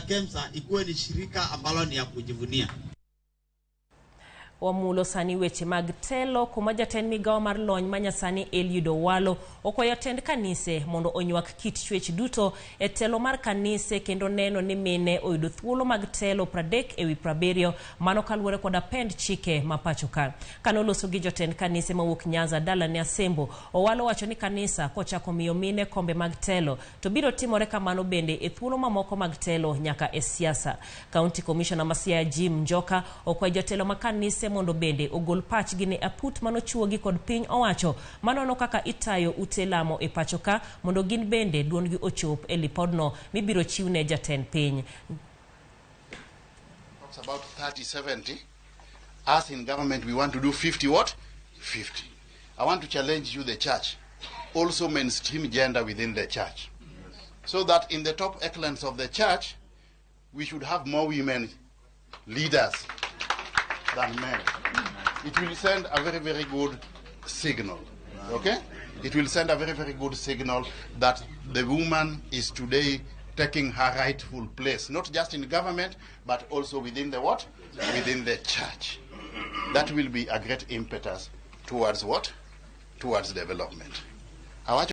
KEMSA ikuwe ni shirika ambalo ni ya kujivunia. Wamulo sani weche mag telo kuma jatend migawo mar lony manyasani Eliud Owalo okwayo tend kanise mondo onywak kit chwech duto e telo mar kanise kendo neno ni mine oyudo thuolo mag telo 30 ewi 70 mano kaluwore koda pend chike ma pacho ka. Kane oloso gi jotend kanise mawuok Nyanza dalane Asembo, Owalo wacho ni kanisa kochako miyo mine kombe mag telo to biro timore kamano bende e thuolo mamoko mag telo nyaka e siasa. County Commissioner ma Siaya Jim Njoka okwayo jotelo ma kanise mondo bende ogol pachgi ne aput manochuogi kod piny owacho manono kaka itayo ute lamo e pacho ka mondo gin bende duondgi ochop e lipodno mibiro chiw ne jatend piny. Talks about 30 70. Us in government, we want to do 50 what? 50. I want to challenge you, the church, also mainstream gender within the church. So that in the top echelons of the church, we should have more women leaders than men. It will send a very, very good signal. Okay? It will send a very, very good signal that the woman is today taking her rightful place, not just in government, but also within the what? Within the church. That will be a great impetus towards what? Towards development. Awacho